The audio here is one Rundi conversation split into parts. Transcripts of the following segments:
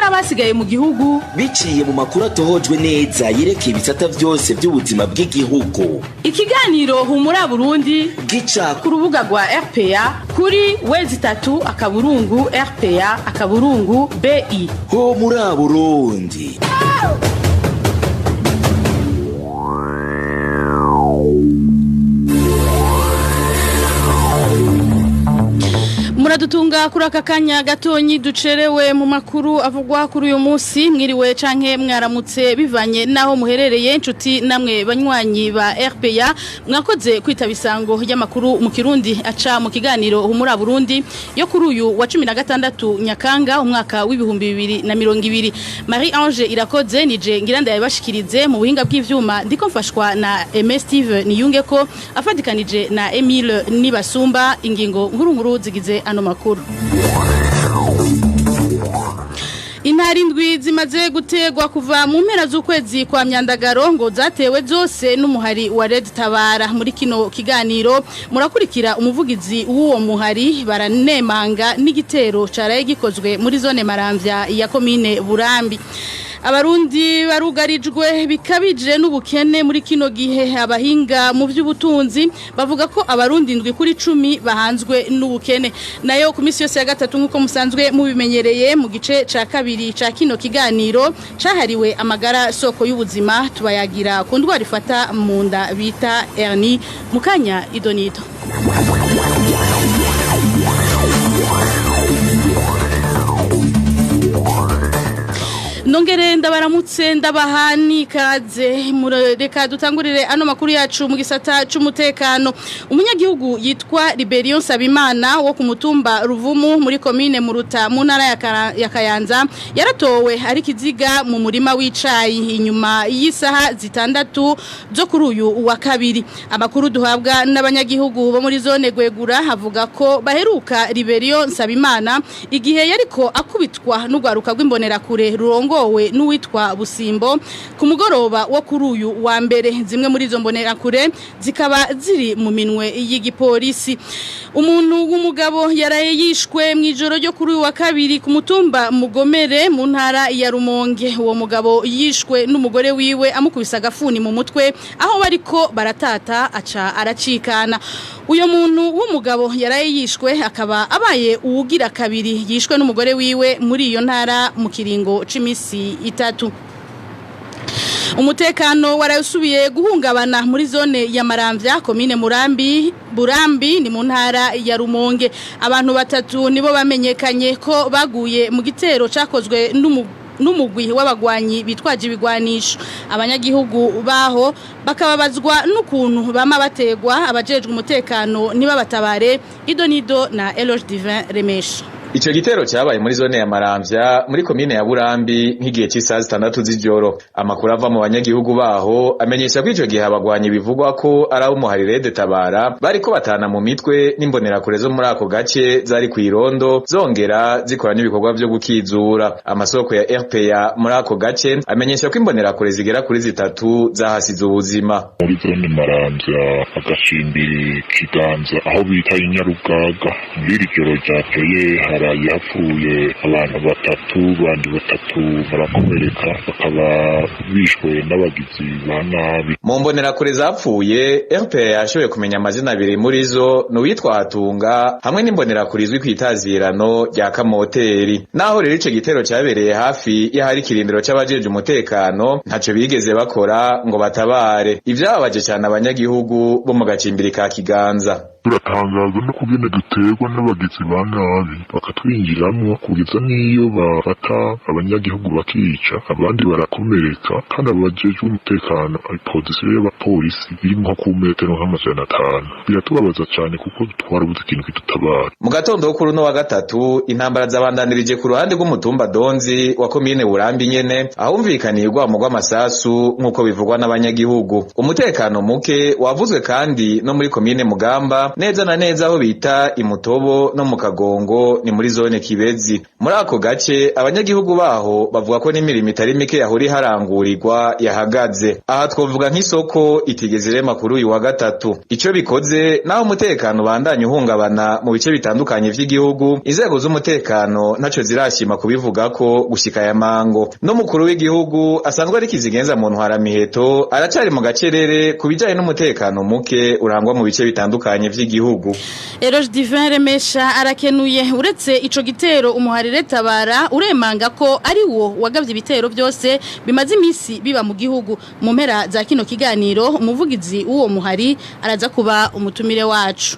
N'abasigaye mu gihugu. Biciye mu makuru atohojwe neza yerekeye ibisata vyose by'ubuzima bw'igihugu. Ikiganiro Humura Burundi gica ku rubuga rwa RPA kuri w3.rpa.bi. Humura Burundi. Muradutunga kuri aka kanya gatonyi ducerewe mu makuru avugwa kuri uyu munsi. Mwiriwe canke mwaramutse bivanye naho muherereye, inshuti namwe banywanyi ba RPA. Mwakoze kwitaba isango ry'amakuru mu Kirundi aca mu kiganiro Humura Burundi yo kuri uyu wa 16 Nyakanga umwaka w'2020. Marie Ange Irakoze nije ngira ndayabashikirize mu buhinga bw'ivyuma, ndiko mfashwa na Aimé Steve Niyunge ko afatikanije na Emile Nibasumba. Ingingo nkuru nkuru zigize ano makuru: Intara indwi zimaze gutegwa kuva mu mpera z'ukwezi kwa Myandagaro ngo zatewe zose n'umuhari wa Red Tabara. Muri kino kiganiro murakurikira umuvugizi w'uwo muhari, baranemanga n'igitero caraye gikozwe muri zone Maramvya ya komine Burambi. Abarundi barugarijwe bikabije n'ubukene muri kino gihe. Abahinga mu by'ubutunzi bavuga ko abarundi 7 kuri 10 bahanzwe n'ubukene. Nayo ku minsi yose ya gatatu, nk'uko musanzwe mubimenyereye, mu gice ca kabiri ca kino kiganiro cahariwe amagara soko y'ubuzima, tubayagira ku ndwara ifata mu nda bita hernie. Mukanya idonido. Nongere ndabaramutse, ndabaha n'ikaze. Reka dutangurire ano makuru yacu mu gisata c'umutekano. Umunyagihugu yitwa Liberion Sabimana wo ku mutumba Ruvumu muri komine Muruta mu ntara ya Kayanza yaratowe ari kiziga mu murima w'icayi inyuma y'isaha 6 zo kuri uyu wa kabiri. Amakuru duhabwa n'abanyagihugu bo muri zone Gwegura havuga ko baheruka Liberion Sabimana igihe yariko akubitwa n'ugwaruka rw'imbonerakure rurongo we n'uwitwa Busimbo ku mugoroba wo kuri uyu wa mbere. Zimwe muri izo mbonerakure zikaba ziri mu minwe y'igipolisi. Umuntu w'umugabo yaraye yishwe mu ijoro ryo kuri uyu wa kabiri ku mutumba Mugomere mu ntara ya Rumonge. Uwo mugabo yishwe n'umugore wiwe amukubise agafuni mu mutwe aho bariko baratata, aca aracikana. Uyo muntu w'umugabo yaraye yishwe akaba abaye uwugira kabiri yishwe n'umugore wiwe muri iyo ntara mu kiringo c'imisi 3. Umutekano warasubiye guhungabana muri zone ya Maramvya, komine Murambi Burambi ni mu ntara ya Rumonge. Abantu batatu nibo bamenyekanye ko baguye mu gitero cakozwe n'umugwi w'abagwanyi bitwaje ibigwanisho. Abanyagihugu baho bakababazwa n'ukuntu bama bategwa, abajejwe umutekano nibabatabare. Idonido na Eloge Divin Remesha. Ico gitero cyabaye muri zone ya Maramvya muri komine ya Burambi nk'igihe cy'isaha 6 z'ijoro. Amakuru ava mu banyagihugu baho amenyesha ko ico gihe abagwanyi bivugwa ko ari abo umuhari Red Tabara bariko batana mu mitwe n'imbonerakure zo muri ako gace zari kw'irondo, zongera zikora n'ibikorwa vyo gukizura. Amasoko ya RPA muri ako gace amenyesha ko imbonerakure zigera kuri 3 zahasize ubuzima. Muri zone Maramvya, agacimbiri Kiganza, aho bita Inyarugaga, muri iri joro ryakeye haraye hapfuye abantu batatu, bandi batatu barakomereka, bakaba bishwe n'abagizi ba nabi. Mu mbonerakure zapfuye, RPA yashoboye kumenya amazina abiri muri zo, ni uwitwa Hatunga hamwe n'imbonerakure izwi kw'itazirano rya Kamoteri. Naho rero ico gitero cyabereye hafi y'ahari ikirindiro c'abajeje umutekano, ntaco bigeze bakora ngo batabare. Ivyababaje cane abanyagihugu bo mu gacimbiri ka Kiganza. Turatangazwa no kugene duterwa n'abagizi ba nabi bakatwinjiramwo, kugeza n'iyo bafata abanyagihugu bakica, abandi barakomereka, kandi abajejwe umutekano, pozisiyo y'abapolisi iri nko ku metero nka 500. Biratubabaza cane kuko twarabuze ikintu kidutabara. Mu gatondo kuri uno wa gatatu, intambara zabandanirije ku ruhande rw'umutumba Donzi wa komine Burambi nyene, ahumvikaniye urwamo rw'amasasu nk'uko bivugwa n'abanyagihugu. Umutekano muke wavuzwe kandi no muri komine Mugamba. Neza na neza aho bita Imutobo no mu Kagongo, ni muri zone Kibezi. Muri ako gace abanyagihugu baho bavuga ko n'imirimo itari mike yahora iharangurirwa yahagaze. Aha twovuga nk'isoko itigeze irema kuri uyu wa gatatu. Ico bikoze, naho umutekano ubandanya uhungabana mu bice bitandukanye vy'igihugu, inzego z'umutekano ntaco zirashima kubivugako gushika aya mango. N'umukuru w'igihugu asanzwe ari kizigenza mu ntwaramiheto aracari mu gacerere ku bijanye n'umutekano muke urangwa mu bice bitandukanye vy'igihugu. Eroge Divin Remesha arakenuye. Uretse ico gitero, umuharire Tabara uremanga ko ari wo wagavye ibitero byose bimaze imisi biba mu gihugu. Mu mpera za kino kiganiro umuvugizi w'uwo muhari araza kuba umutumire wacu.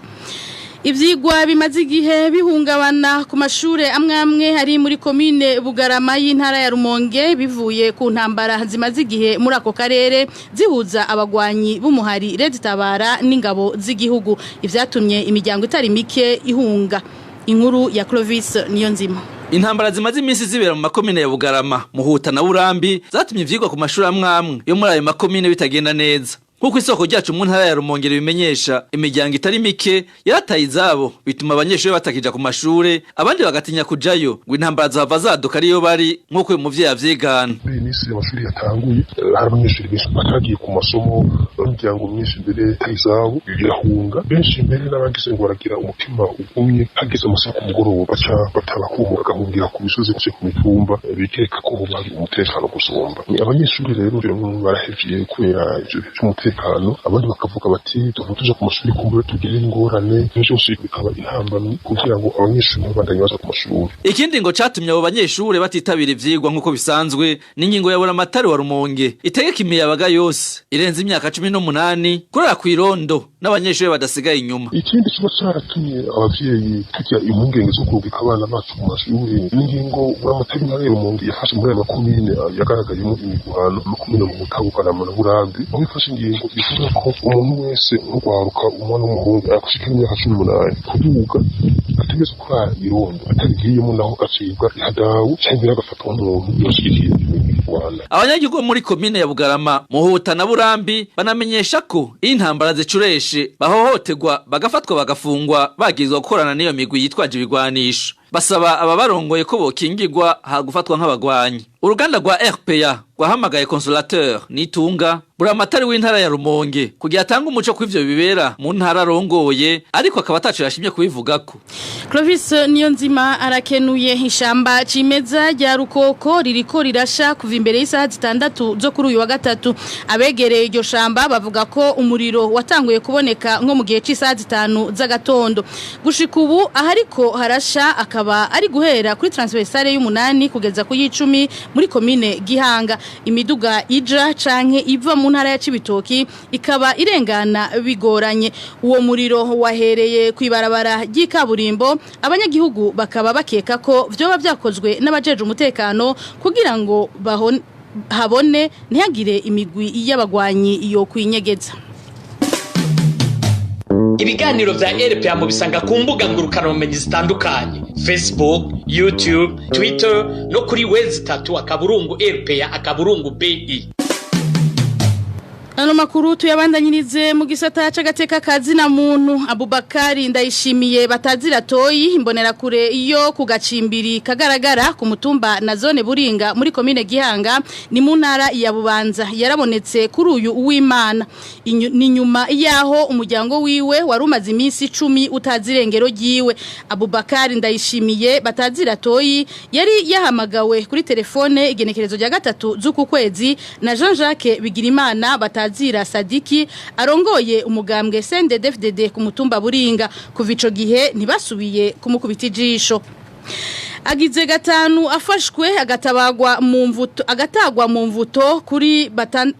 Ivyigwa bimaze igihe bihungabana ku mashure amwe amwe ari muri komine Bugarama y'intara ya Rumonge, bivuye ku ntambara zimaze igihe muri ako karere zihuza abagwanyi b'umuhari Red Tabara n'ingabo z'igihugu, ivyatumye imiryango itari mike ihunga. Inkuru ya Clovis Niyonzima. Intambara zimaze iminsi zibera mu makomine ya Bugarama, Muhuta na Burambi zatumye ivyigwa ku mashuri amwe amwe yo muri ayo makomine bitagenda neza. Nk'uko isoko ryacu mu ntara ya Rumonge ribimenyesha, imiryango itari mike yarataye izabo, bituma abanyeshuri batakija ku mashure, abandi bagatinya kujayo ngo intambara zahava zaduka ariyo bari, nk'uko uyu muvyeyi avyigana. Muri iyi minsi amashuri yatanguye, hari abanyeshuri benshi batagiye ku masomo. Imiryango myinshi mbere itaye izabo irahunga. Benshi mbere n'abagize ngo baragira umutima ugumye, hageze amasaha ku mugoroba baca bataba bagahungira ku misozi, ku mitumba, bikeka ko hoba hari umutekano gusumba. Abanyeshuri rero bamwe barahevye kubera ivyo bihe vy'umutekano, abandi bakavuga bati tuva tuja ku mashuri kumbure tugire ingorane. Ivyo vyose bikaba intambamyi kugira ngo abanyeshuri ntibabandanye baza ku mashuri. Ikindi ngo catumye abo banyeshure batitabira ivyigwa nk'uko bisanzwe ni ingingo ya Buramatari wa Rumonge itegeka imiyabaga yose irenze imyaka 18 kurara kw'irondo, n'abanyeshure badasigaye inyuma. Ikindi kiba caratumye abavyeyi tugira impungenge zo kurungika abana bacu mu mashuri n'ingingo Buramatari w'intara ya Rumonge yafashe muri ayo makomine yagaragayemo imigwano, amakomine Muhuta, Bugarama na Burambi, aho ifashe ingingo ivuga ko umuntu wese nk'urwaruka, umwana w'umuhungu ashika imyaka 18 kuduga, ategerezwa kurara irondo, atabigiyemo naho agacibwa ihadabu canke agafatwa nk'umuntu yashigikiye imirwano. Abanyagihugu bo muri komine ya Bugarama, Muhuta na Burambi banamenyesha ko iyo intambara zicureshe bahohoterwa, bagafatwa, bagafungwa bagirizwa gukorana n'iyo migwi yitwaje ibigwanisho. Basaba ababarongoye ko bokingirwa ha gufatwa nk'abagwanyi. Uruganda rwa RPA rwahamagaye Consolateur Nitunga, Buramatari w'intara ya Rumonge, kugira atange umuco kw'ivyo bibera mu ntara arongoye, ariko akaba ataco yashimye kubivugako. Clovis Niyonzima arakenuye. Ishamba cimeza rya Rukoko ririko rirasha kuva imbere y'isaha 6 zo kuri uyu wa gatatu. Abegereye iryo shamba bavuga ko umuriro watanguye kuboneka nko mu gihe c'isaha 5 z'agatondo. Gushika ubu ahariko harasha akaba ari guhera kuri transversale y'umunani kugeza ku y'icumi muri komine Gihanga. Imiduga ija canke iva mu ntara ya Cibitoki ikaba irengana bigoranye. Uwo muriro wahereye kwibarabara ry'ikaburimbo, abanyagihugu bakaba bakeka ko vyoba vyakozwe n'abajeje umutekano kugira ngo habone ntihagire imigwi y'abagwanyi iyo kwinyegeza. Ibiganiro vya RPA mubisanga ku mbuga ngurukanabumenyi zitandukanye: Facebook, YouTube, Twitter no kuri w3.rpa.bi. Ano makuru tuyabandanyirize mu gisata c'agateka kazi na muntu. Abubakari Ndayishimiye batazira Toyi, imbonerakure iyo ku gacimbiri kagaragara ku mutumba na zone Buringa muri komine Gihanga, ni mu ntara ya Bubanza, yarabonetse kuri uyu uw'Imana. Ni nyuma yaho umuryango wiwe wari umaze iminsi 10 utazirengero ryiwe. Abubakari Ndayishimiye batazira Toyi yari yahamagawe kuri telefone igenekerezo rya 3 z'uku kwezi na Jean Jacques Bigirimana batazira Sadiki, arongoye umugambwe CNDD-FDD ku mutumba Buringa. Kuva ico gihe ntibasubiye kumukubita ijisho. Agize gatanu afashwe agatabagwa mu mvuto, agatagwa mu mvuto kuri batan,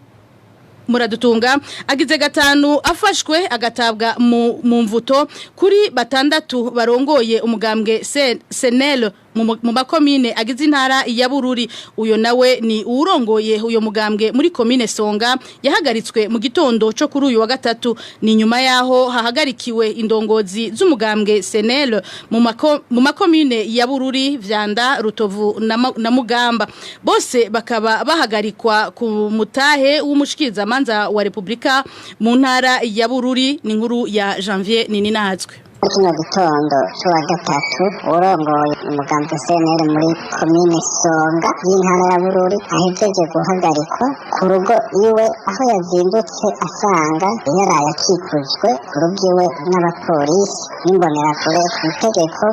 muradutunga, agize gatanu afashwe agatabwa mu mvuto kuri batandatu barongoye umugambwe SNL. mu makomine agize intara ya Bururi. Uyo nawe ni uwurongoye uyo mugambwe muri komine Songa, yahagaritswe mu gitondo cyo kuri uyu wa gatatu. Ni nyuma yaho hahagarikiwe indongozi z'umugambwe CNL mu makomine ya Bururi, Vyanda, Rutovu na Mugamba. Bose bakaba bahagarikwa ku mutahe w'umushikirizamanza wa Republika mu ntara ya Bururi. Ni nkuru ya Janvier Nininahazwe. Muri kino gitondo c'uwa gatatu, urongoye umugambi CNL muri komine Songa y'intara ya Bururi ahejeje guhagarikwa ku rugo iwe, aho yazindutse asanga yaraye akikujwe ku rugo iwe n'abapolisi n'imbonerakure ku itegeko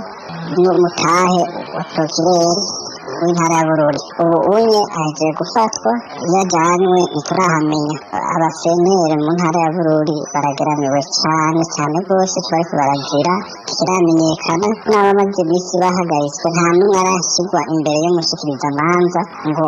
n'umutahe wa procureur w'intara ya Bururi. Ubu unye ahejeje gufatwa, iyo ajanywe ntiturahamenya. Aba CNL mu ntara ya Bururi barageramiwe cane cane rwose, bariko baragira ntikiramenyekana n'abamaze iminsi bahagaritswe, nta n'umwe arashyirwa imbere y'umushikirizamanza ngo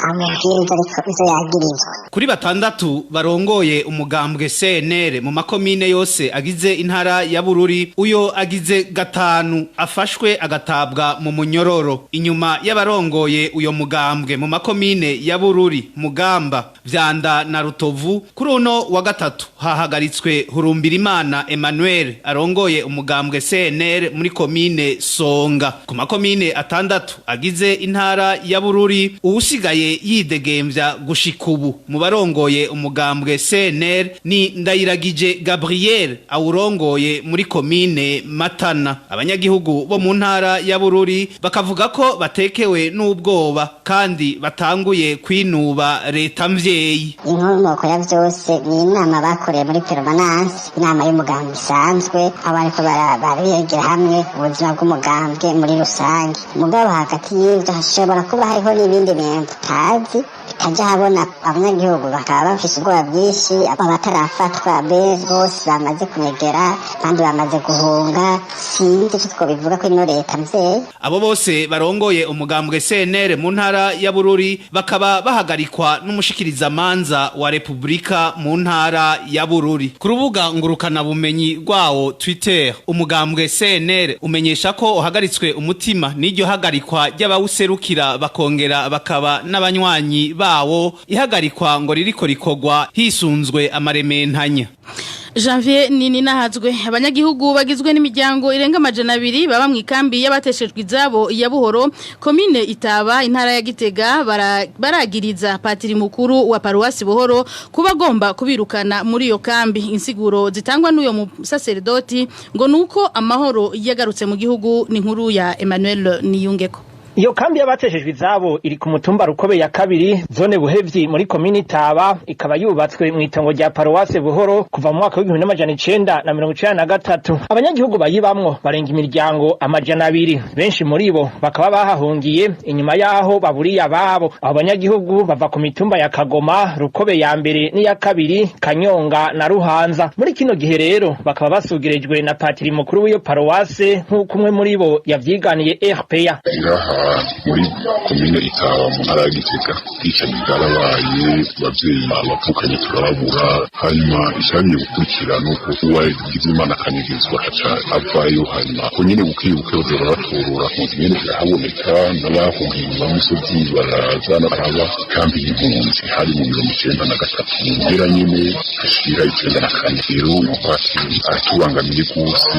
amubwire ariko izo yagirizwa. Kuri batandatu barongoye umugambwe CNL mu makomine yose agize intara ya Bururi, uyo agize gatanu afashwe agatabwa mu munyororo, inyuma y'abarongoye uyo mugambwe mu makomine ya Bururi, Mugamba, Vyanda na Rutovu. Kuri uno wa gatatu hahagaritswe Hurumbirimana Emmanuel arongoye umugambwe CNL muri komine Songa. Ku makomine atandatu agize intara ya Bururi, uwusigaye yidegemvya gushika ubu mu barongoye umugambwe CNL ni Ndayiragije Gabriel awurongoye muri komine Matana. Abanyagihugu bo mu ntara ya Bururi bakavuga ko batekewe n'ubwoba kandi batanguye kwinuba leta mvyeyi. Inkomoko ya vyose ni inama bakoreye muri permanence, inama y'umugambwe isanzwe, aho bariko barigira hamwe ubuzima bw'umugambwe muri rusange. Mugabo hagati y'ivyo hashobora kuba hariho n'ibindi bintu tutazi bitajya habona, abanyagihugu bakaba bafise ubwoba bwinshi. Abatarafatwa bose bamaze kunyegera, abandi bamaze guhunga. Sinzi ico twobivuga ko ino leta mvyeyi. Abo bose barongoye umugambwe CNL mu ntara ya Bururi bakaba bahagarikwa n'umushikirizamanza wa Republika mu ntara ya Bururi. Ku rubuga ngurukana bumenyi rwawo Twitter, umugambwe CNL umenyesha ko uhagaritswe umutima n'iryo hagarikwa ry'abawuserukira bakongera bakaba n'abanywanyi bawo, ihagarikwa ngo ririko rikorwa hisunzwe amarementanya. Janvier Nininahazwe. Abanyagihugu bagizwe n'imiryango irenga 200 baba mu ikambi y'abateshejwe izabo ya Buhoro, komine Itaba, intara ya Gitega, baragiriza patiri mukuru wa paruwasi Buhoro kuba agomba kubirukana muri iyo kambi. Insiguro zitangwa n'uyo musaserdoti ngo nuko amahoro yagarutse mu gihugu. Ni nkuru ya Emmanuel Niyungeko. Iyo kambi y'abateshejwe izabo iri ku mutumba Rukobe ya kabiri, zone Buhevyi, muri komini Taba, ikaba yubatswe mu itongo rya paruwase Buhoro kuva mu mwaka w'1993. Abanyagihugu bayibamwo barenga imiryango 200, benshi muri bo bakaba bahahungiye inyuma yaho baburiye ababo. Abo banyagihugu bava ku mitumba ya Kagoma, Rukobe ya mbere n'iya kabiri, Kanyonga na Ruhanza. Muri kino gihe rero bakaba basugirijwe na patiri mukuru w'iyo paruwase, nk'uko umwe muri bo yavyiganiye RPA. Muri komine Itaba mu ntara ya Gitega, ubwicanyi bwarabaye, abavyeyi bavukanye turababura. Hanyuma icyagiye gukurikira nuko uwagize Imana akanyegezwa aca avayo, hanyuma ko nyene buke buke baza barabatorora, impunzi nyene zirahaboneka, n'abahungiye inyuma y'imisozi baraza baraba ikambi y'impunzi. Hari mu 93, mu mpera nyene hashira 94. Rero umupatiri aratubangamiye rwose,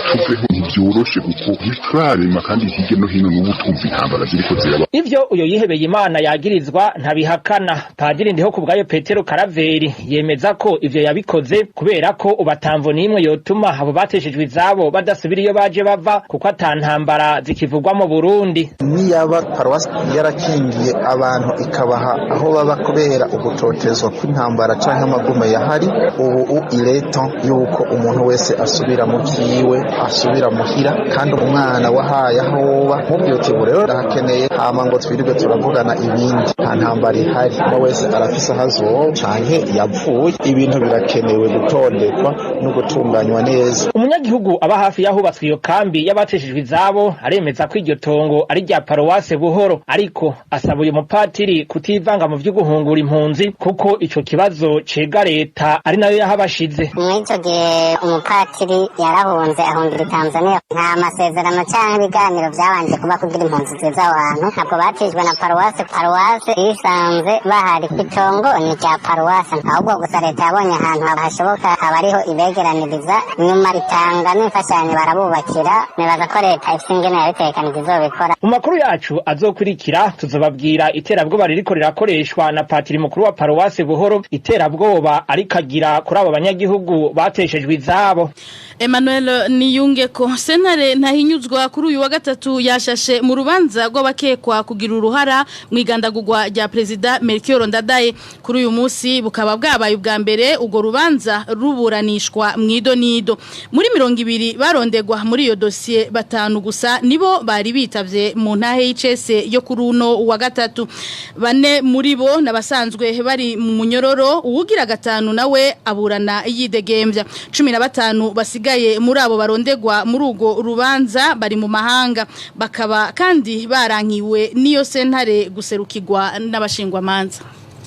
tuveho ntibyoroshe kuko ntiturarema, kandi hirya no hino n'ubu tumva intambara ziriko ziraba. Ivyo uyo yihebeye Imana yagirizwa ntabihakana. Padiri Ndiho kubwayo Petero Karaveri yemeza ko ivyo yabikoze kubera ko ubatamvo n'imwe yotuma abo bateshejwe izabo badasubira iyo baje bava, kuko atantambara zikivugwa mu Burundi. Niyaba paruwasi yarakingiye abantu ikabaha aho baba kubera ugutotezwa kw'intambara canke amagume yahari, ubu ireto yuko umuntu wese asubira mu vyiwe, asubira muhira, kandi umwana wahaye aho woba mubwiye uti ubu rero ndahakeneye, hama ngo twirirwe turavugana ibindi. Nta ntambara ihari, umwe wese arafise aho azoba canke yapfuye. Ibintu birakenewe gutondekwa no gutunganywa neza. Umunyagihugu aba hafi y'ahubatswe iyo kambi y'abateshejwe izabo aremeza ko iryo tongo ari rya paruwase Buhoro, ariko asaba uyu mupatiri kutivanga mu vyo guhungura impunzi, kuko ico kibazo cega leta ari nayo yahabashize. Muri ico gihe umupatiri yarahunze ahungira Tanzania, nta masezerano canke ibiganiro vyabanje kuba kugira impunzi ziza aho hantu, ntabwo batijwe na paruwase. Paruwase yisanze bahari, itongo ni rya paruwase, ahubwo gusa leta yabonye ahantu hashoboka haba ariho ibegeraniriza, nyuma itanga n'imfashanyo barabubakira. Nibaza ko leta ifise ingene yabitegekanije izobikora. Mu makuru yacu azokurikira tuzobabwira iterabwoba ririko rirakoreshwa na patiri mukuru wa paruwase Buhoro, iterabwoba ariko agira kuri abo banyagihugu bateshejwe izabo. Emmanuel Niyungeko. Sentare ntahinyuzwa kuri uyu wa gatatu yashashe mu rubanza rw'abakekwa kugira uruhara mu igandagurwa rya Perezida Melchior Ndadaye. Kuri uyu munsi bukaba bwabaye ubwa mbere urwo rubanza ruburanishwa mu idonido. Muri 20 barondegwa muri iyo dosiye, batanu gusa nibo bari bitavye mu ntahe y'icese yo kuri uno wa gatatu. Bane muri bo nabasanzwe bari mu munyororo, uwugira gatanu nawe aburana yidegembya. 15 basigaye muri abo barondegwa muri urwo rubanza bari mu mahanga, bakaba kandi barankiwe n'iyo sentare guserukirwa n'abashingwamanza.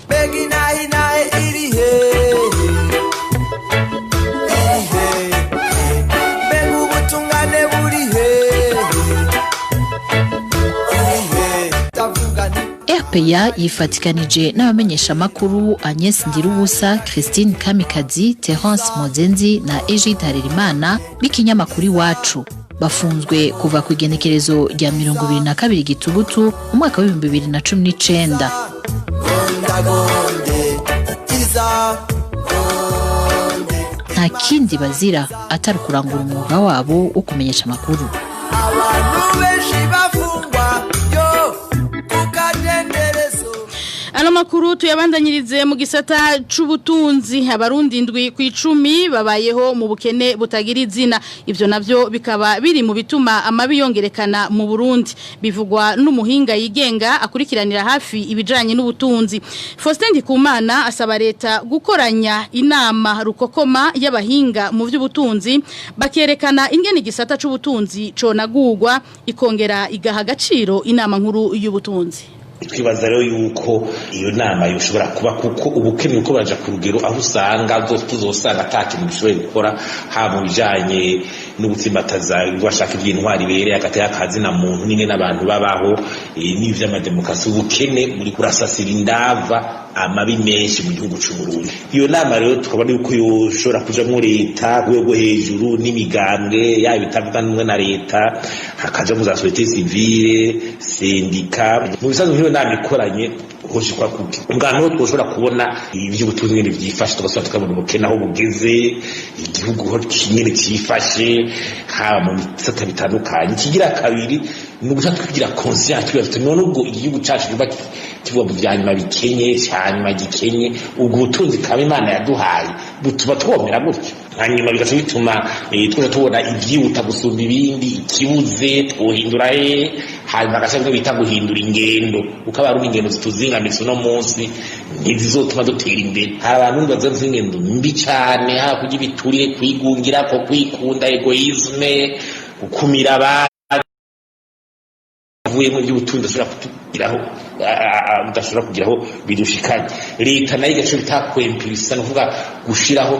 Mbega inaha inahe iri hehe? Iri hehe? Mbega ubutungane buri hehe? Iri hehe? Ndavuga nti RPA yifatikanije n'abamenyeshamakuru Agnes Ndirubusa, Christine Kamikazi, Terence Mozenzi na Egide Harerimana b'ikinyamakuru Iwacu. Bafunzwe kuva ku igenekerezo rya 22 Gitugutu umwaka wa 2019. Gondagonde iza. Nta kindi bazira atari kurangura umwuga wabo wo kumenyesha amakuru. Abantu benshi bafungwa yo kukadenderezo. Ano makuru tuyabandanyirize mu gisata c'ubutunzi. Abarundi 7 ku babayeho mu bukene butagira izina. Ivyo navyo bikaba biri mu bituma amabi yongerekana mu Burundi, bivugwa n'umuhinga yigenga akurikiranira hafi ibijanye n'ubutunzi. Faustin Ndikumana asaba leta gukoranya inama rukokoma y'abahinga mu vy'ubutunzi, bakerekana ingene igisata c'ubutunzi conagurwa, ikongera igaha agaciro inama nkuru y'ubutunzi. Twibaza rero yuko iyo nama yoshobora kuba, kuko ubukene uko baraja ku rugero aho usanga tuzosanga ata kintu gishoboye gukora, haba mu bijanye no gutsimbataza bashaka iby'intwari ibereye hagati y'akazi na muntu n'ingene n'abantu babaho, n'ivy'amademokarasi. Ubukene buri kurasasira indava amabi menshi mu gihugu c'u Burundi. Iyo nama rero tukabona yuko yoshobora kujamwo leta ku rwego hejuru, n'imigambwe yaba itavuga rumwe na leta, hakajamwo za société civile, syndicat. Mu bisanzwe nk'iyo nama ikoranye hoshikwa kuki ubwa niho twoshobora kubona ivy'ubutunzi ngene vyifashe, tugasubira tukabona ubukene aho bugeze, igihugu ho nyene cifashe, haba mu bisata bitandukanye. Ikigira kabiri ni uguca tugira conscience, tugira tuti none ubwo igihugu cacu kiba kivuga mu vya nyuma bikenye, ca nyuma gikenye, ubwo butunzi kaba Imana yaduhaye butuma twomera gutyo, hanyuma bigaca bituma twaca tubona ibyihuta gusumba ibindi, ikibuze twohindura he, hanyuma agaca bimwe bita guhindura ingendo, kuko abarundi ingendo zituzingamitse uno munsi ntizizotuma dutera imbere. Hari abantu bazenze ingendo mbi cane, haba kurya ibiturire, kwigungira ko, kwikunda, égoïsme, gukumira abandi, avuyemo iby'ubutunzi ashobora kutugiraho, udashobora kugiraho bidushikanye. Leta nayo igaca bita kwempirisa, ni ukuvuga gushiraho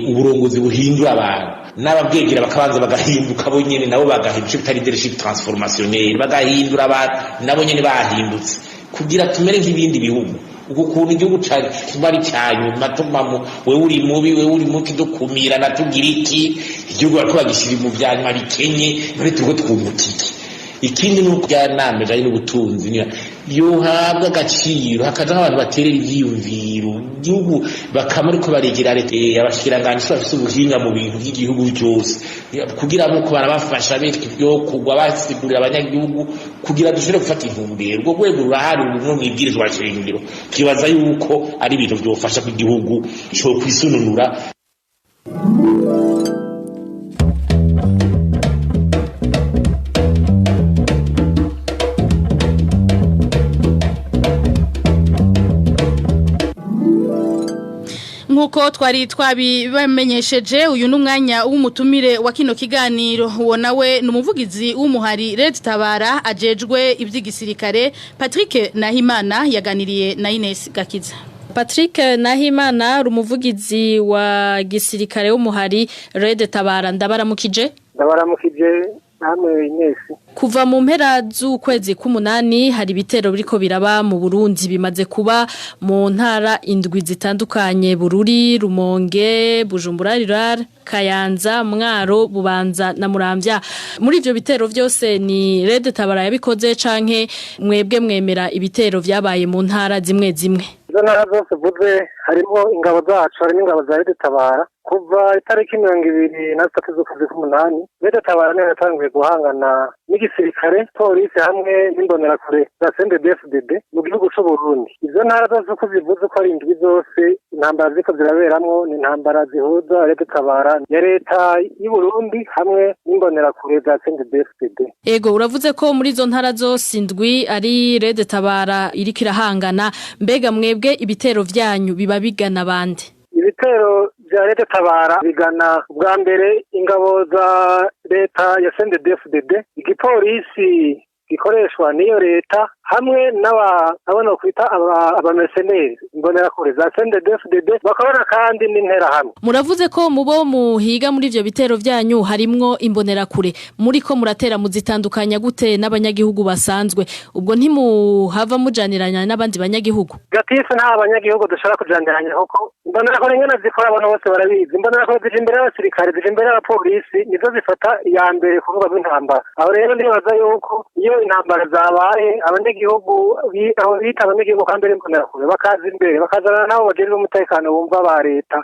uburongozi buhindura abantu, n'ababwegera bakabanza bagahinduka bo nyene, nabo bagahindura, ico bita leadership transformationnelle, bagahindura abantu nabo nyene bahindutse, kugira tumere nk'ibindi bihugu. Uko kuntu igihugu kiba ari ca nyuma, tuguma wewe uri mubi, wewe uri mubi, dukumirana, tugira iki, igihugu bariko bagishyira mu vya nyuma bikenye, none turiko twunguka iki? Ikindi ni uko nama ijanye n'ubutunzi yohabwa agaciro, hakaza nk'abantu baterera ivyiyumviro igihugu, bakama ariko baregera leta, abashikiranganji bafise ubuhinga mu bintu by'igihugu byose, kugira ngo barabafasha bereka ibyo kugwa, basigurira abanyagihugu, kugira dushobore gufata intumbero. Urwo rwego rurahari ubu no mwibwirizwa shingiro. Twibaza yuko ari ibintu byofasha ko igihugu co kwisununura. Nkuko twari twabibamenyesheje, uyu n'umwanya w'umutumire wa kino kiganiro. Uwo nawe ni umuvugizi w'umuhari Red Tabara ajejwe iby'igisirikare, Patrick Nahimana, yaganiriye na Ines Gakiza. Patrick Nahimana, umuvugizi wa gisirikare w'umuhari Red Tabara, ndabaramukije. Ndabaramukije. Namwe Inesi. Kuva mu mpera z'ukwezi k'umunani hari ibitero biriko biraba mu Burundi, bimaze kuba mu ntara indwi zitandukanye: Bururi, Rumonge, Bujumbura Rural, Kayanza, Mwaro, Bubanza na Muramvya. Muri ivyo bitero vyose ni Red Tabara yabikoze, canke mwebwe mwemera ibitero vyabaye mu ntara zimwe zimwe? Izo ntara zose uvuze harimo ingabo zacu, harimo ingabo za Red Tabara. Kuva itariki 23 z'ukwezi k'umunani, Red Tabara niyo yatanguye guhangana n'igisirikare, polisi hamwe n'imbonerakure za CNDD-FDD mu gihugu c'u Burundi. Izo ntara zose uko zivuze uko ari indwi, zose intambara ziriko ziraberamwo ni intambara zihuza Red Tabara ya leta y'u Burundi hamwe n'imbonerakure za CNDD-FDD. Ego, uravuze ko muri izo ntara zose indwi ari Red Tabara iriko irahangana. Mbega mwebwe ibitero vyanyu biba bigana bande? Ibitero vya Red Tabara bigana bwa mbere ingabo za leta ya CNDD-FDD, igipolisi gikoreshwa n'iyo leta, hamwe n'aba kwita abamercenaires, imbonerakure za CNDD-FDD, bakabona kandi n'interahamwe. Muravuze ko mubo muhiga muri ivyo bitero vyanyu harimwo imbonerakure. Muri ko muratera muzitandukanya gute n'abanyagihugu basanzwe? Ubwo ntimuhava mujaniranya n'abandi banyagihugu? Gatifu, nta banyagihugu dushobora kujaniranya, kuko imbonerakure ingene zikora abantu bose barabizi. Imbonerakure zija imbere y'abasirikare, zija imbere y'abapolisi, nizo zifata iya mbere ku rubuga rw'intambara. Aho rero ndibaza yuko iyo intambara zabaye, abanyagihugu aho bita abanyagihugu kandi ari imbonerakure bakaza imbere, bakazana nabo bajejwe umutekano bumva ba leta,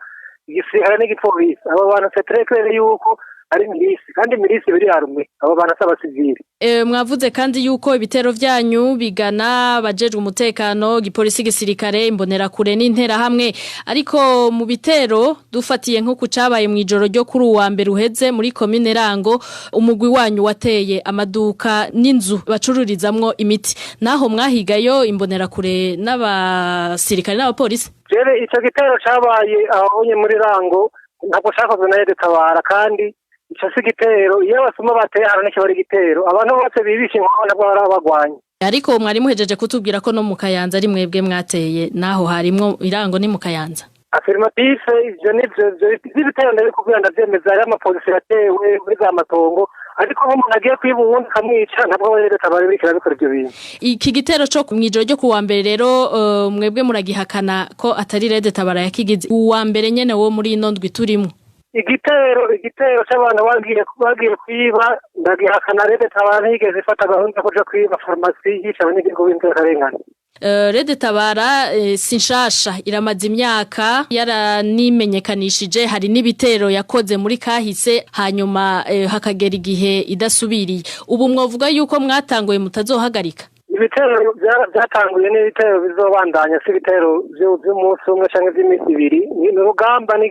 igisirikare n'igipolisi, abo bantu c'est très clair yuko ari milice, kandi milice biri armée, abo bantu si abasivili. Mwavuze kandi yuko ibitero vyanyu bigana abajejwe umutekano, igipolisi, gisirikare, imbonerakure n'interahamwe. Ariko mu bitero, dufatiye nko kucabaye mu ijoro ryo kuri uwa mbere uheze muri komine Rango, umugwi wanyu wateye amaduka n'inzu bacururizamwo imiti. Naho mwahigayo imbonerakure n'abasirikare n'abapolisi? Jere ico gitero cabaye aho muri Rango ntabwo cakozwe na Red Tabara, kandi ico si igitero. Iyo abasuma bateye ahantu ntikiba ari igitero. Abantu bose bibisha inkoho nabwo barabagwanya. Ariko mwari muhejeje kutubwira ko no mu Kayanza ari mwebwe mwateye, naho harimwo Irango ni mu Kayanza. Affirmatif, ivyo nivyo. Vy'ibitero ndabikubwira, ndavyemeza. Hariho amapolisi yatewe muri za matongo, ariko nk'umuntu agiye kwiba uwundi akamwica, ntabwo aba Red Tabara biriko irabikora ivyo bintu. Iki gitero co mw'ijoro ryo kuwa mbere rero, mwebwe muragihakana ko atari Red Tabara yakigize, uwa mbere nyene wo muri ino ndwi turimo? Igitero c'abantu bagiye kwiba ndagihakana. Red Tabara ntiyigeze ifata gahunda yo kuja kwiba farumasi yica abanyagihugu b'inzirakarengane. Red Tabara si nshasha, iramaze imyaka yaranimenyekanishije, hari n'ibitero yakoze muri kahise, hanyuma hakagera igihe idasubiriye. Ubu mwovuga yuko mwatanguye mutazohagarika? Ibitero byatanguye n'ibitero bizobandanya, si ibitero vy'umunsi umwe canke vy'iminsi ibiri. Ni urugamba, ni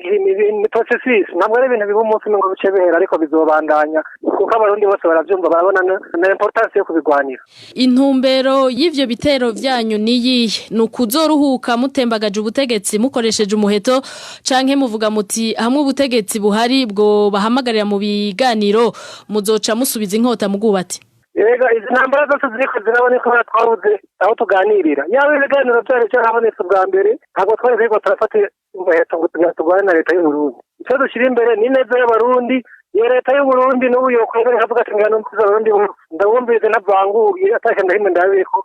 processus, ntabwo ari ibintu biba umunsi umwe ngo bice bihera, ariko bizobandanya kuko abarundi bose baravyumva, barabona na importance yo kubigwanira. Intumbero y'ivyo bitero vyanyu ni iyihe? Ni ukuzoruhuka mutembagaje ubutegetsi mukoresheje umuheto, canke muvuga muti hamwe ubutegetsi buhari bwo bahamagarira mu biganiro, muzoca musubiza inkota mu bwubati? Erega izi ntambara zose ziriko ziraboneka twabuze aho tuganirira. Yaba ibiganiro vyari vyarabonetse ubwa mbere, ntabwo twari turiko turafata umuheto ngo turwane na leta y'Uburundi. Ico dushira imbere ni neza y'abarundi. Iyo leta y'Uburundi n'ubu yokwemera ikavuga ati ngano mvuze abarundi bose, ndabumvirize ntavanguriye, atake ndahimwe ndabiko,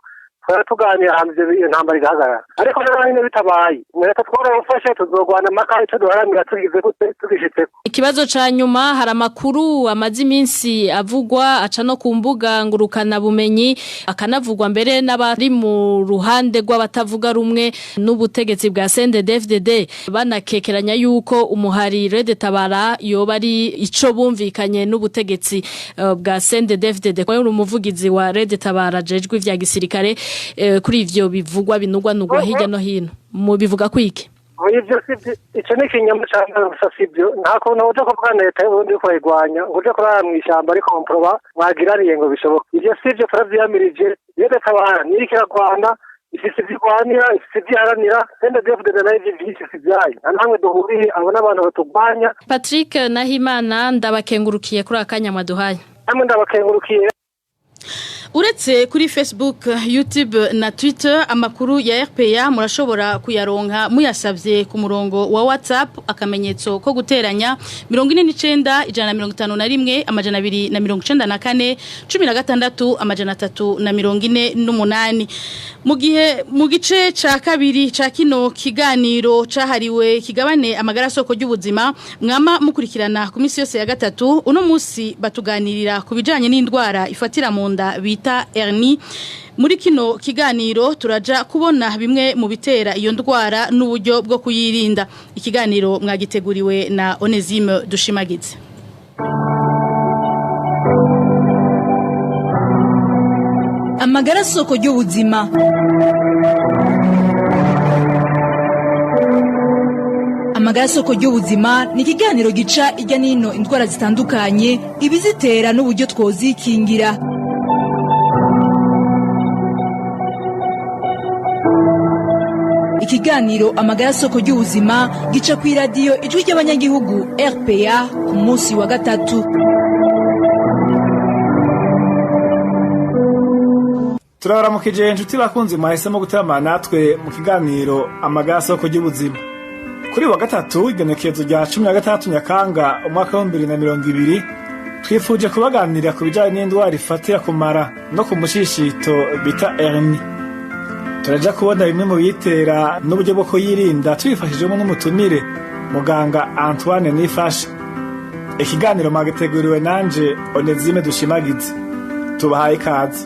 twara tuganira hama ivyo intambara igahagarara. Ariko rero nyine bitabaye, umuheto twarawufashe, tuzogwana amaka ico duharanira tugize gute tugishitseko. Ikibazo ca nyuma: hari amakuru amaze iminsi avugwa, aca no ku mbuga ngurukana bumenyi, akanavugwa mbere n'abari mu ruhande rw'abatavuga rumwe n'ubutegetsi bwa CNDD-FDD, banakekeranya yuko umuhari Red Tabara yoba ari ico bumvikanye n'ubutegetsi bwa CNDD-FDD. Ko uri umuvugizi wa Red Tabara jejwe ivya gisirikare, kuri ivyo bivugwa binugwa nugwa hirya no hino, mu bivuga kwiki? Ivyo sivyo, ico ni ikinyoma cane gusa, sivyo. Nta kuntu uja kuvuga na leta y'Uburundi uriko urayigwanya ngo uje kurara mw'ishamba ariko mproba mwagiraniye ngo bishoboke. Ivyo sivyo, turavyiyamirije. Iyo Tabara niriko iragwana, ifise ivyo igwanira, ifise ivyo iharanira. CNDD-FDD nayo ivyo ifise ivyayo, nta namwe duhuriye, abo n'abantu batugwanya. Patrick Nahimana, ndabakengurukiye kuri akanya mwaduhaye. Namwe ndabakengurukiye. Uretse kuri Facebook, YouTube na Twitter, amakuru ya RPA murashobora kuyaronka muyasavye ku murongo wa WhatsApp akamenyetso ko guteranya 49 151 294 16 348. Mu gihe mu gice ca kabiri ca kino kiganiro cahariwe kigabane amagara soko ry'ubuzima mwama mukurikirana ku misi yose ya gatatu, uno musi batuganirira ku bijanye n'indwara ifatira mu nda bita hernie. Muri kino kiganiro turaja kubona bimwe mu bitera iyo ndwara n'uburyo bwo kuyirinda. Ikiganiro mwagiteguriwe na Onesime Dushimagize. Amagara soko ry'ubuzima. Amagara soko ry'ubuzima ni ikiganiro gica ijya nino indwara zitandukanye, ibizitera n'uburyo twozikingira. Ikiganiro amagara soko ry'ubuzima gica ku iradiyo Ijwi ry'Abanyagihugu RPA ku munsi wa gatatu. Turabaramukije inshuti bakunzi mwahisemo gutamana natwe mu kiganiro amagara soko ry'ubuzima. Kuri wa gatatu igenekerezo rya 16 Nyakanga umwaka wa 2020 twifuje kubaganirira ku bijanye n'indwara ifatira kumara no ku mushishito bita hernie. Turaja kubona bimwe mu bitera n'uburyo bwo kuyirinda tubifashijwemo n'umutumire muganga Antoine Nifashe. Ikiganiro mwagiteguriwe nanje Onesime Dushimagize. Tubahaye ikaze.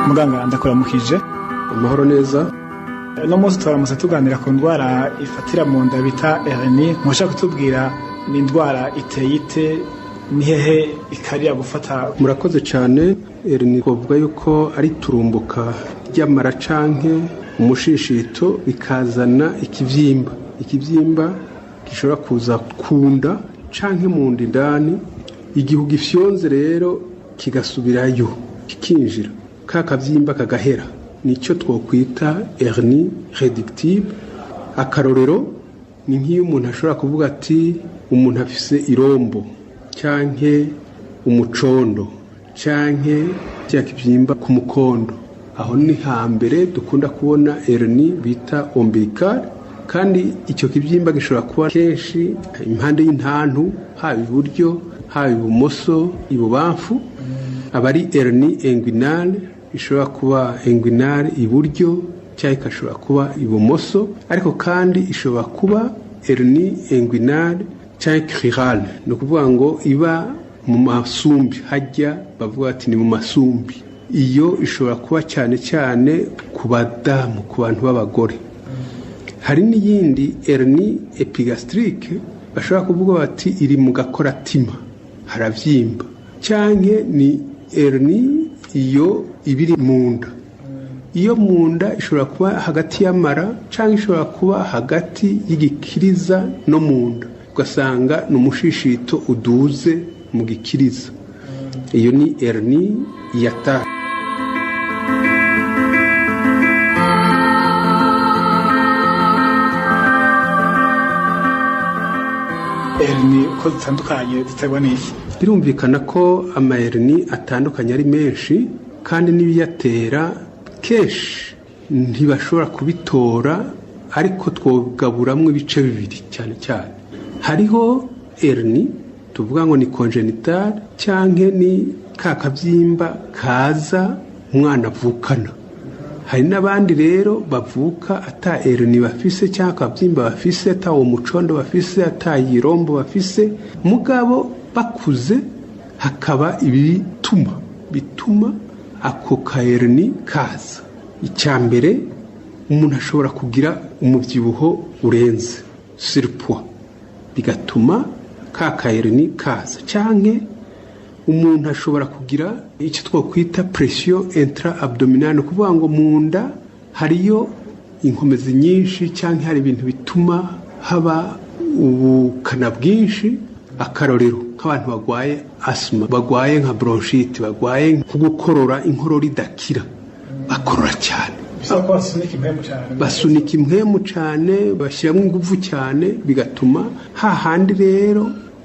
Muganga ndakuramukije. Amahoro neza. No munsi twaramutse tuganira ku ndwara ifatira mu nda bita hernie. Mushaka kutubwira ni indwara iteye ite, ni hehe ikarira gufata? Murakoze cyane. Hernie twavuga yuko ari turumbuka ry'amara canke umushishito bikazana ikivyimba. Ikivyimba gishobora kuza kunda canke mu nda indani. Igihe ugifyonze rero kigasubirayo kikinjira, ka kavyimba kagahera. Nicyo twokwita hernie réductible. Akarorero ni nk'iyo umuntu ashobora kuvuga ati umuntu afise irombo canke umucondo canke cya kivyimba ku mukondo. Aho ni hambere dukunda kubona hernie bita ombilical, kandi icyo kivyimba gishobora kuba kenshi impande y'intantu, haba iburyo haba ibumoso ibubamfu. Aba ari hernie inguinale, ishobora kuba inguinale iburyo cyangwa ikashobora kuba ibumoso, ariko kandi ishobora kuba hernie inguinale cyangwa crurale, ni ukuvuga ngo iba mu masumbi, hajya bavuga ati ni mu masumbi. Iyo ishobora kuba cyane cyane ku badamu, ku bantu b'abagore. Hari n'iyindi hernie épigastrique bashobora kuvuga bati iri mu gakoratima, haravyimba, cyangwa ni hernie iyo ibiri mu nda. Iyo mu nda ishobora kuba hagati y'amara cyangwa ishobora kuba hagati y'igikiriza no mu nda, ugasanga ni umushishito uduze mu gikiriza. Iyo ni hernie hiatale. Hernie uko zitandukanye ziterwa n'iki? Birumvikana ko amahernie atandukanye ari menshi, kandi n'ibiyatera kenshi ntibashobora kubitora, ariko twogaburamwo ibice bibiri cyane cyane. Hariho hernie tuvuga ngo ni congénitale canke ni ka kavyimba kaza umwana avukana. Hari n'abandi rero bavuka ata hernie bafise cyangwa akavyimba bafise, ata uwo mucondo bafise, ata yirombo bafise, mugabo bakuze hakaba ibituma bituma ako ka hernie kaza. Icya mbere, umuntu ashobora kugira umubyibuho urenze surpoids, bigatuma ka ka hernie kaza, canke umuntu ashobora kugira icyo twakwita pression intra abdominale, kuvuga ngo mu nda hariyo inkomezi nyinshi cyangwa hari ibintu bituma haba ubukana bwinshi. Akarorero nk'abantu bagwaye asima, bagwaye nka bronchite, bagwaye nko gukorora inkorora idakira, Bakorora cyane, basunika impwemu cyane, bashyiramo ingufu cyane, bigatuma hahandi rero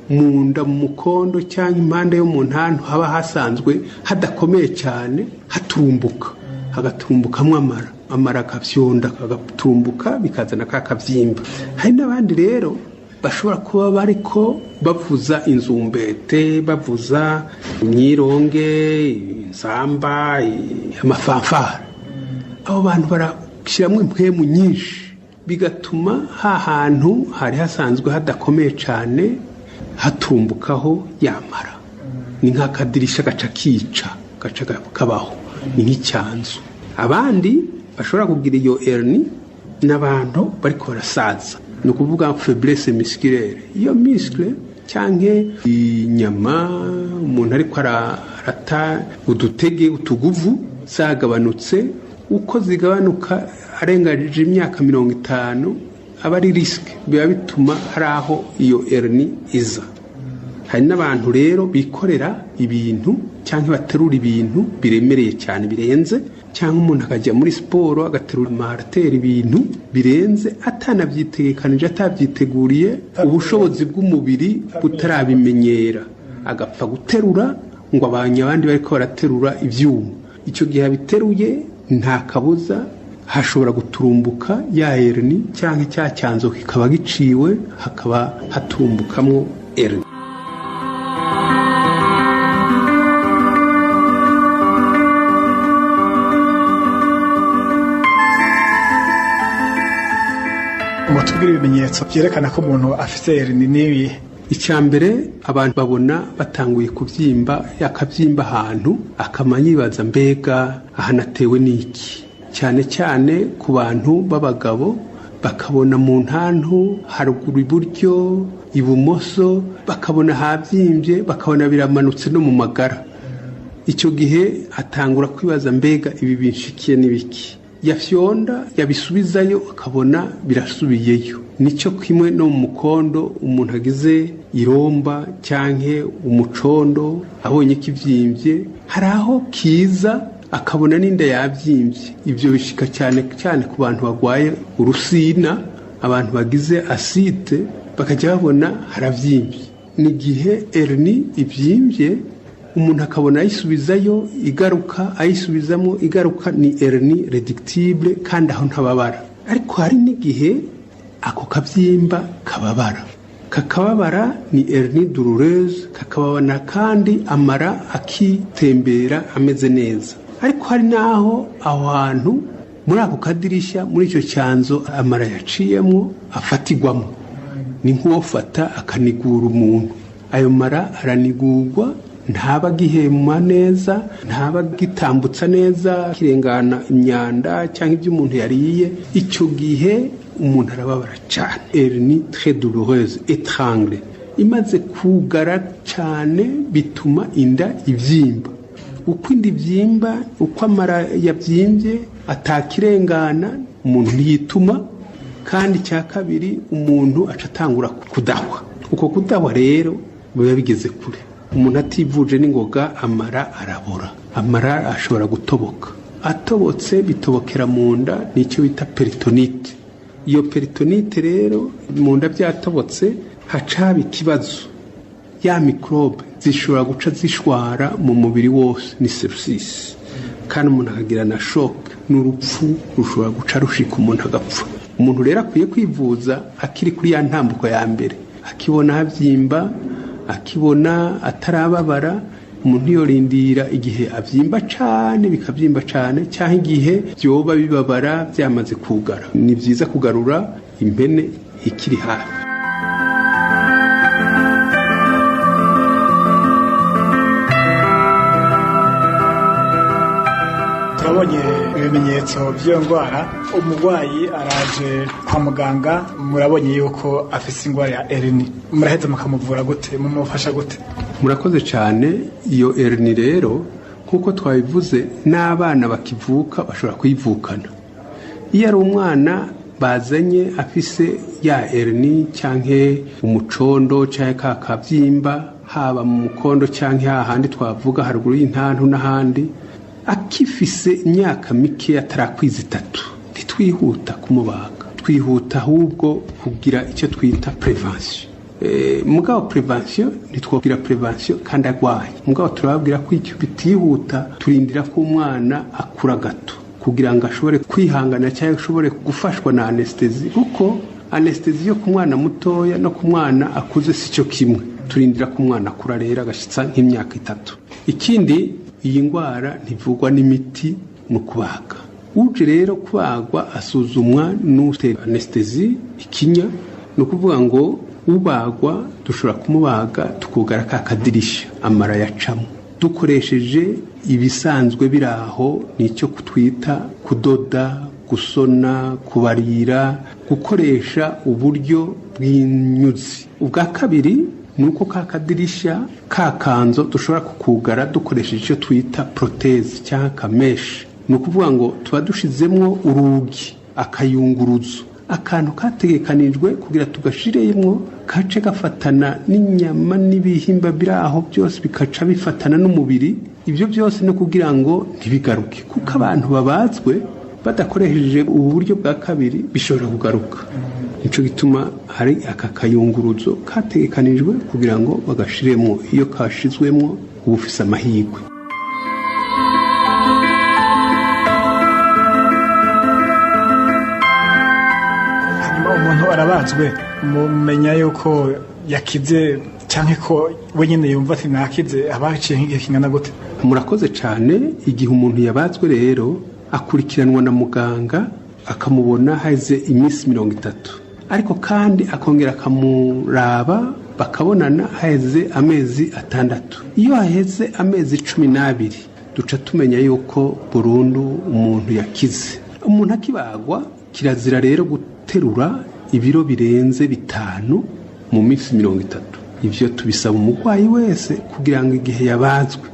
mu nda, mu mukondo cyangwa impande yo mu ntantu haba hasanzwe hadakomeye cyane, haturumbuka, hagaturumbukamo amara, amara akafyonda agatumbuka, bikazana ka kabyimba. Hari n'abandi rero bashobora kuba bariko bavuza inzumbete, bavuza imyironge, inzamba, amafanfara. Abo bantu barashyiramo impwemu nyinshi, bigatuma ha hantu hari hasanzwe hadakomeye cyane hatumbukaho yamara. Ni nk'akadirisha gaca kica, gaca kabaho, ni nk'icyanzu. Abandi bashobora kugira iyo hernie n'abantu bariko barasaza, ni ukuvuga faiblesse musculaire. Iyo muscle cyangwa inyama umuntu ariko arata udutege, utuguvu, zagabanutse. Uko zigabanuka arengeje imyaka 50 aba ari risque, biba bituma hari aho iyo hernie iza. Hari n'abantu rero bikorera ibintu cyangwa baterura ibintu biremereye cyane birenze, cyangwa umuntu akajya muri siporo agaterura amariteri, ibintu birenze atanabyitegekanije, atabyiteguriye, ubushobozi bw'umubiri butarabimenyera, agapfa guterura ngo abanye abandi bariko baraterura ibyuma. Icyo gihe abiteruye nta kabuza hashobora guturumbuka ya hernie, cyangwa cya cyanzo kikaba giciwe, hakaba haturumbukamwo hernie. Mutubwire ibimenyetso byerekana ko umuntu afite hernie n'ibi. Icya mbere, abantu babona batanguye kubyimba, akabyimba ahantu, akama yibaza mbega ahanatewe n'iki. Cyane cyane ku bantu b'abagabo, bakabona mu ntantu haruguru, iburyo, ibumoso, bakabona habyimbye, bakabona biramanutse no mu magara. Icyo gihe atangura kwibaza mbega ibi binshikiye n'ibiki. Yafyonda yabisubizayo akabona birasubiyeyo. Nicyo kimwe no mu mukondo, umuntu agize iromba cyangwa umucondo, abonye kibyimbye, hari aho kiza akabona n'inda yabyimbye. Ibyo bishika cyane cyane ku bantu barwaye urusina, abantu bagize aside, bakajya babona harabyimbye. N'igihe hernie ibyimbye umuntu akabona ayisubizayo igaruka, ayisubizamo igaruka, ni hernie réductible, kandi aho ntababara. Ariko hari n'igihe ako kabyimba kababara, kakababara, ni hernie douloureuse, kakababana kandi amara akitembera ameze neza. Ariko hari n'aho aho hantu muri ako kadirishya, muri icyo cyanzo amara yaciyemo, afatigwamo, ni nk'uwofata akanigura umuntu. Ayo mara aranigurwa, ntaba agihema neza, ntaba agitambutsa neza kirengana imyanda cyangwa ibyo umuntu yariye. Icyo gihe umuntu arababara cyane, hernie très douloureuse étrangle. Imaze kugara cyane bituma inda ibyimba. Uko inda ibyimba, uko amara yabyimbye atakirengana, umuntu ntiyituma. Kandi icya kabiri, umuntu aca atangura kudahwa. Uko kudahwa rero biba bigeze kure. Umuntu ativuje n'ingoga, amara arabora, amara ashobora gutoboka. Atobotse bitobokera mu nda, nicyo bita péritonite. Iyo péritonite rero, mu nda byatobotse, haca haba ikibazo, ya microbe zishobora guca zishwara mu mubiri wose, ni sepsis, kandi umuntu akagira na choc, n'urupfu rushobora guca rushika, umuntu agapfa. Umuntu rero akwiye kwivuza akiri kuri ya ntambuko ya mbere, akibona habyimba, akibona atarababara. Umuntu yorindira igihe abyimba cyane, bikabyimba cyane, cyangwa igihe byoba bibabara byamaze kugara. Ni byiza kugarura impene ikiri hafi. Turabonye ibimenyetso by'iyo ndwara. Umurwayi araje kwa muganga, murabonye yuko afite indwara ya hernie, muraheza mukamuvura gute, mumufasha gute? Murakoze cyane. Iyo hernie rero, nk'uko twabivuze, n'abana bakivuka bashobora kuyivukana. Iyo ari umwana bazanye afise ya hernie cyangwa umucondo cyangwa ka kabyimba, haba mu mukondo cyangwa hahandi twavuga haruguru y'intantu n'ahandi. Akifise imyaka mike atarakwiza 3, ntitwihuta kumubaga, twihuta ahubwo kugira icyo twita prevention. Mugabo prevention ntitwabwira prevention kandi agwaye, mugabo turababwira ko icyo bitihuta, turindira ko umwana akura gato kugira ngo ashobore kwihangana cyangwa ashobore gufashwa na anestesi, kuko anestesi yo ku mwana mutoya no ku mwana akuze si cyo kimwe. Turindira ko umwana akura rero agashyitsa nk'imyaka 3. Ikindi, iyi ndwara ntivugwa n'imiti, ni ukubaga. Uje rero kubagwa asuzumwa n'utera anestesi ikinya, ni ukuvuga ngo ubagwa dushobora kumubaga tukugara ka kadirisha amara yacamo dukoresheje ibisanzwe biraho, nicyo twita kudoda, gusona, kubarira, gukoresha uburyo bw'inyuzi. Ubwa kabiri ni uko ka kadirisha ka kanzo dushobora kukugara dukoresheje icyo twita proteze cyangwa kameshi, ni ukuvuga ngo tuba dushizemwo urugi, akayunguruzo, akantu kategekanijwe kugira tugashiremwo kace gafatana n'inyama n'ibihimba biri aho byose, bikaca bifatana n'umubiri. Ibyo byose no kugira ngo ntibigaruke, kuko abantu babazwe badakoresheje ubu buryo bwa kabiri bishobora kugaruka. Nico gituma hari aka kayunguruzo kategekanijwe kugira ngo bagashiremwo. Iyo kashizwemwo uba ufise amahirwe. Umuntu arabazwe, mumenya yuko yakize canke ko wenyine yumva ati nakize, abaciye nk'igihe kingana gute? Murakoze cyane. Igihe umuntu yabazwe rero akurikiranwa na muganga, akamubona haheze iminsi 30, ariko kandi akongera akamuraba bakabonana haheze amezi 6. Iyo haheze amezi 12 duca tumenya yuko burundu umuntu yakize. Umuntu akibagwa kirazira rero guterura ibiro birenze 5 mu minsi 30. Ivyo tubisaba umurwayi wese kugira ngo igihe yabazwe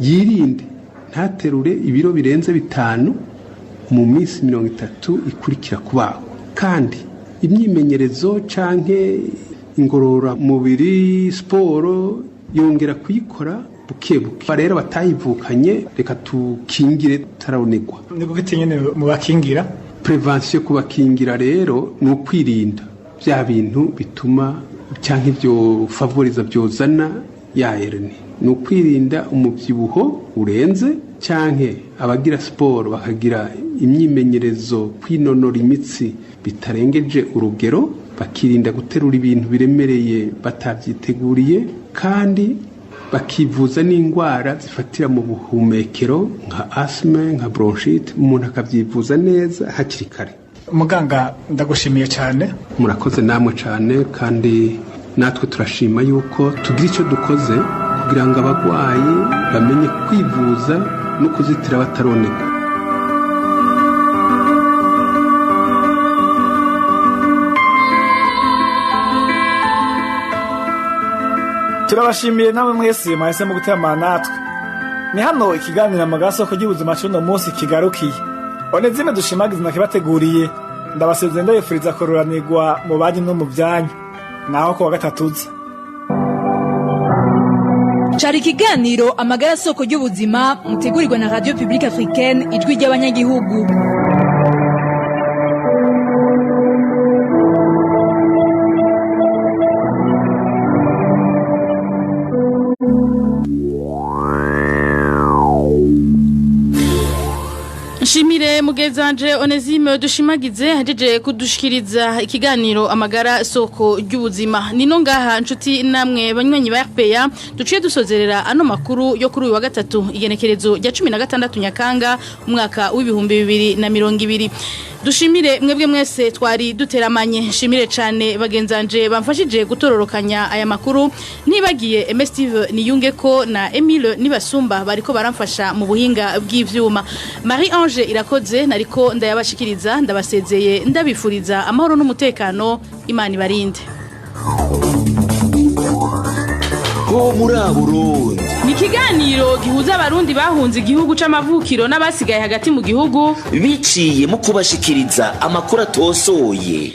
yirinde, ntaterure ibiro birenze 5 mu minsi 30 ikurikira kubagwa. Kandi imyimenyerezo canke ingororamubiri, siporo, yongera kuyikora buke buke. Rero batayivukanye reka tukingire tutaronegwa. Ni gute nyene mubakingira? Prevention, kubakingira rero ni ukwirinda bya bintu bituma cyangwa ibyo favoriza byozana ya hernie. Ni ukwirinda umubyibuho urenze, canke abagira siporo bakagira imyimenyerezo, kwinonora imitsi bitarengeje urugero, bakirinda guterura ibintu biremereye batavyiteguriye, kandi bakivuza n'indwara zifatira mu buhumekero nka asthme, nka bronchite, umuntu akavyivuza neza hakiri kare. Muganga, ndagushimiye cyane. Murakoze namwe cyane, kandi natwe turashima yuko tugira icyo dukoze kugira ngo abagwayi bamenye kwivuza no kuzitira bataroneka. Turabashimiye namwe mwese mwahisemo guteramana natwe. Ni hano ikiganiro Amagara ry'ubuzima cy'uno munsi kigarukiye. Onezime Dushimagize nakibateguriye, ndabasezeye ndabifuriza kororanirwa mu banyu no mu byanyu. Naho ku wa gatatu uza. Cari ikiganiro Amagara soko ry'ubuzima mutegurirwa na Radio Publique Africaine, ijwi ry'abanyagihugu. Nshimire mugezanje Onesime Dushimagize hajeje kudushikiriza ikiganiro Amagara soko ry'ubuzima. Nino ngaha nshuti namwe banywanyi ba RPA duciye dusozerera ano makuru yo kuri uyu wa gatatu, igenekerezo rya 16 Nyakanga umwaka w'ibihumbi 2020. Dushimire mwebwe mwese twari duteramanye. Nshimire cyane bagenzanje bamfashije gutororokanya aya makuru, nibagiye MS Steve Niyunge ko na Emile Nibasumba bariko baramfasha mu buhinga bw'ivyuma. Marie Ange Irakoze nariko ndayabashikiriza, ndabasezeye ndabifuriza amahoro n'umutekano. Imana ibarinde. Ho muri Burundi ni ikiganiro gihuza abarundi bahunze igihugu c'amavukiro n'abasigaye hagati mu gihugu, biciye mu kubashikiriza amakuru atosoye.